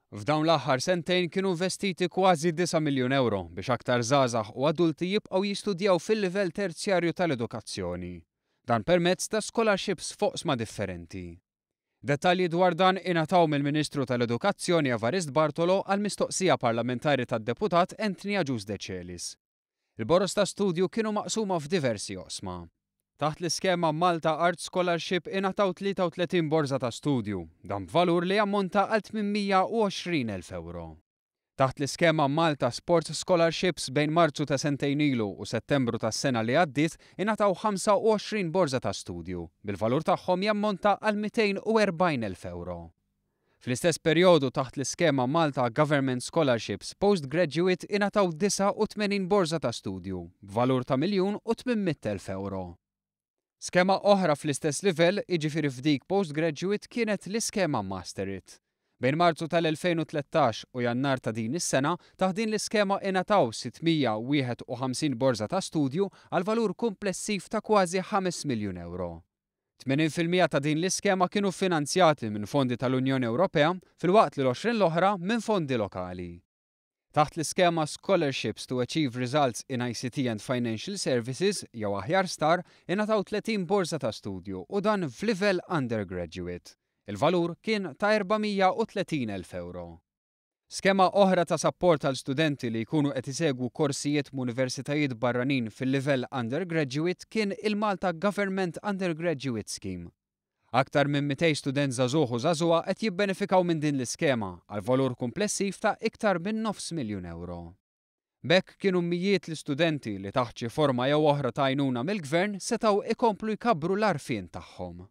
F'dawn l-aħħar sentejn kienu investiti kważi 9 miljun ewro biex aktar żgħażagħ u adulti jibqgħu jistudjaw fil-livell terzjarju tal-edukazzjoni. Dan permezz ta' scholarships f'oqsma differenti. Dettalji dwar dan ingħataw mill-Ministru tal-Edukazzjoni Evarist Bartolo għal mistoqsija parlamentari tad-Deputat Anthony Agius Decelis. Il-boroż ta' studju kienu maqsuma f'diversi oqsma. Taħt l-iskema Malta Arts Scholarship ingħataw 33 borża ta' studju, dan b'valur li jammonta għal 820,000 ewro. Taħt l-iskema Malta Sports Scholarships bejn Marzu ta' sentejn ilu u Settembru tas-sena li għaddiet ingħataw 25 borża ta' studju, bil-valur tagħhom jammonta għal 240,000 ewro. Fl-istess perjodu taħt l-iskema Malta Government Scholarships Postgraduate ingħataw 89 borża ta' studju, b'valur ta' 1,800,000 ewro. Skema oħra fl-istess livell, jiġifieri f'dik postgraduate kienet l-iskema Master It. Bejn Marzu tal-2013 u Jannar ta' din is-sena, taħt din l-iskema ingħataw 651 borża ta' studju għal valur kumplessiv ta' kważi 5 miljun ewro. 80% ta' din l-iskema kienu finanzjati minn fondi tal-Unjoni Ewropea filwaqt li l-20 l-oħra minn fondi lokali. Taħt l-iskema Scholarships to Achieve Results in ICT and Financial Services, jew aħjar STAR, ingħataw 30 borża ta' studju u dan f'livell undergraduate. Il-valur kien ta' 430,000 ewro. Skema oħra ta' sapport għal studenti li jkunu qed isegwu korsijiet m'universitajiet barranin fil-livell undergraduate kien il-Malta Government Undergraduate Scheme. Aktar minn 200 student żagħżugħ u żagħżugħa qed jibbenefikaw minn din l-iskema għal valur kumplessiv ta' iktar minn nofs miljun ewro. B'hekk kienu mijiet l-istudenti li taħt xi forma jew oħra ta' għajnuna mill-gvern setgħu ikomplu jkabbru l-għarfien tagħhom.